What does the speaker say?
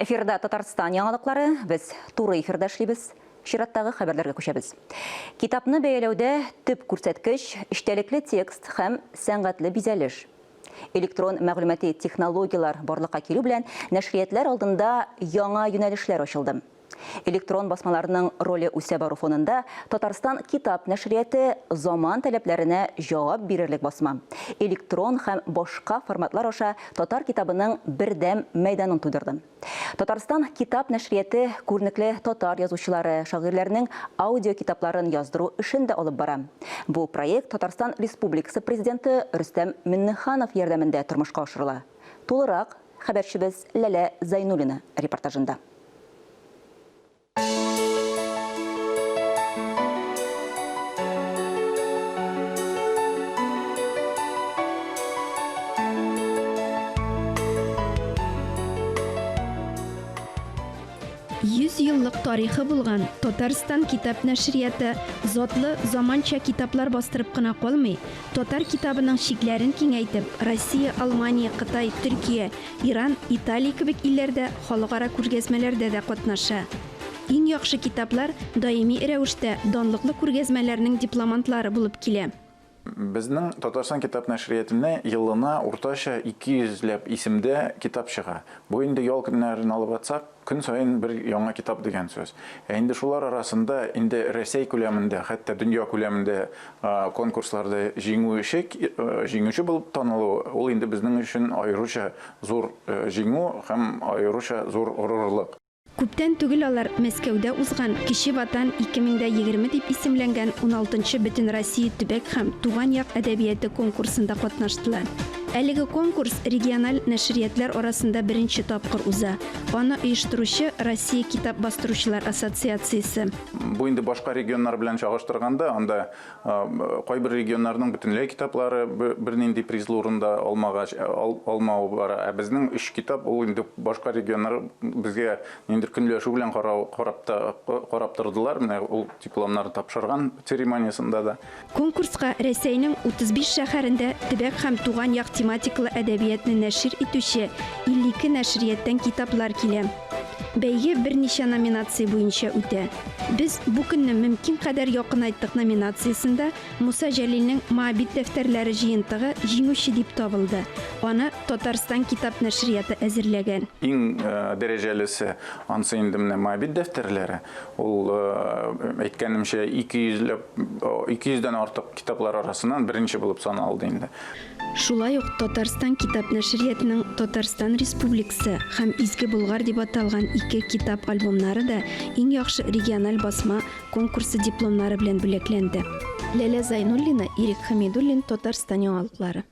Эфирда Татарстан яңалыклары, без туры эфирда эшлибез. Чираттагы хәбәрләргә күчәбез. Китапны бәяләүдә төп күрсәткеч, эчтәлекле текст һәм сәнгатьле бизәлеш. Электрон мәгълүмати технологияләр барлыкка килү белән нәшриятләр алдында яңа юнәлешләр ачылды. Электрон басмаларның роле үсә бару фонында Татарстан китап нәшрияты заман таләпләренә җавап бирерлек басма, электрон һәм башка форматлар аша татар китабының бердәм мәйданын тудырды. Татарстан китап нәшрияты күренекле татар язучылары, шагыйрьләренең аудиокитапларын яздыру эшен дә алып бара. Бу проект Татарстан Республикасы Президенты Рөстәм Миңнеханов ярдәмендә тормышка ашырыла. Тулырак, хәбәрчебез Ләлә Зәйнуллина репортажында. 100 еллык тарихы булган Татарстан китап нәшрияты затлы заманча китаплар бастырып кына калмый, татар китабының чикләрен киңәйтеп, Россия, Алмания, Кытай, Төркия, Иран, Италия кебек илләрдә халыкара күргәзмәләрдә дә катнаша. Иң яхшы китаплар даими рәвештә данлыклы күргәзмәләрнең дипломантлары булып килә. Безнең Татарстан китап нәшриятенә елына уртача 200 ләп исемдә китап чыга. Бу инде ял көннәрен алып атсак, көн саен бер яңа китап дигән сүз. Ә инде шулар арасында инде Рәсәй күләмендә, хәтта дөнья күләмендә конкурсларда җиңүче, җиңүче булып танылу, ул инде безнең өчен аеруча зур җиңү һәм аеруча зур горурлык. Күптән түгел алар Мәскәүдә узган Кече Ватан 2020 дип исемләнгән уналтынчы Бөтенроссия төбәк һәм туган як әдәбияты конкурсында катнаштылар. Әлеге конкурс региональ нәшриятлар арасында беренче тапкыр уза. Аны оештыручы, Россия китап бастыручылар ассоциациясе. Бу инде башка регионнар белән чагыштырганда, анда кайбер регионнарның бөтенләй китаплары бернинди призлы урын да алмагач, алмавы бар. Ә безнең өч китап, ул инде башка регионнар безгә ниндидер көнләшү белән карау, карап та, карап тордылар. Менә ул дипломнарны тапшырган церемониясендә дә. Конкурска Рәсәйнең 35 шәһәрендә төбәк һәм туган як тематикалы әдәбиятны нәшир итүче 52 нәшрияттән китаплар килә. Бәйге берничә номинация буенча үтә. Без бу көнне мөмкин кадәр якынайттык номинациясендә Муса Җәлилнең Моабит дәфтәрләре җыентыгы җиңүче дип табылды. Аны Татарстан китап нәшрияты әзерләгән. Иң дәрәҗәлесе ансы инде менә Моабит дәфтәрләре. Ул, әйткәнемчә, 200 ләп, 200 дән артык китаплар арасыннан беренче булып саналды инде. Шулай ук Татарстан китап нәшриятының Татарстан Республикасы һәм Изге Болгар дип аталган ике китап альбомнары да иң яхшы региональ басма конкурсы дипломнары белән бүләкләнде. Ләлә Зайнуллина, Ирек Хәмидуллин, Татарстан яңалыклары.